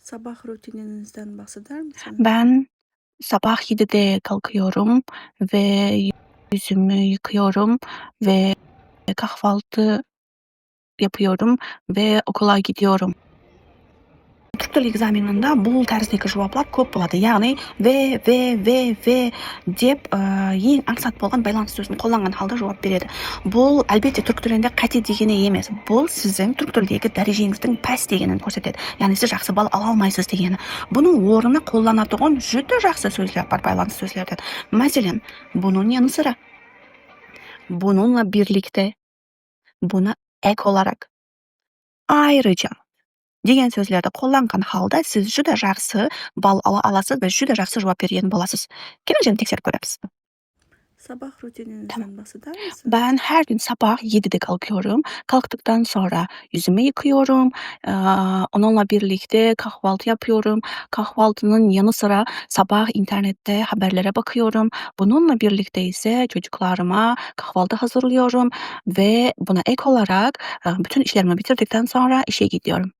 Sabah rutininizden bahseder misiniz? Ben sabah 7'de kalkıyorum ve yüzümü yıkıyorum ve kahvaltı yapıyorum ve okula gidiyorum. Túrk tili ekzameninde bul tárizdegi juwaplar kóp boladı, yaǵnıy ve, ve, ve, ve dep eń ańsat bolǵan baylanıs sózin qollanǵan halda juwap beredi. Bul, álbette, túrk tilinde qáte degeni emes, bul siziń túrk tilindegi dárejeńizdiń pás degenin kórsetedi, yaǵnıy siz jaqsı ball ala almaysız degeni. Bunıń ornına qollanatuǵın júdá jaqsı sózler bar baylanıs sózlerden. Máselen, bunun yanı sıra, bununla birlikte, buna ek olarak, ayrıca degen sózlerdi qollanǵan halda siz júdá jaqsı ball ala alasız va júdá jaqsı juwap bergen bolasız. Keliń, jáne tekserip kóremiz. Sabah rutininizden Tamam. Bahseder misiniz? Ben her gün sabah 7'de kalkıyorum. Kalktıktan sonra yüzümü yıkıyorum. Onunla birlikte kahvaltı yapıyorum. Kahvaltının yanı sıra sabah internette haberlere bakıyorum. Bununla birlikte ise çocuklarıma kahvaltı hazırlıyorum ve buna ek olarak bütün işlerimi bitirdikten sonra işe gidiyorum.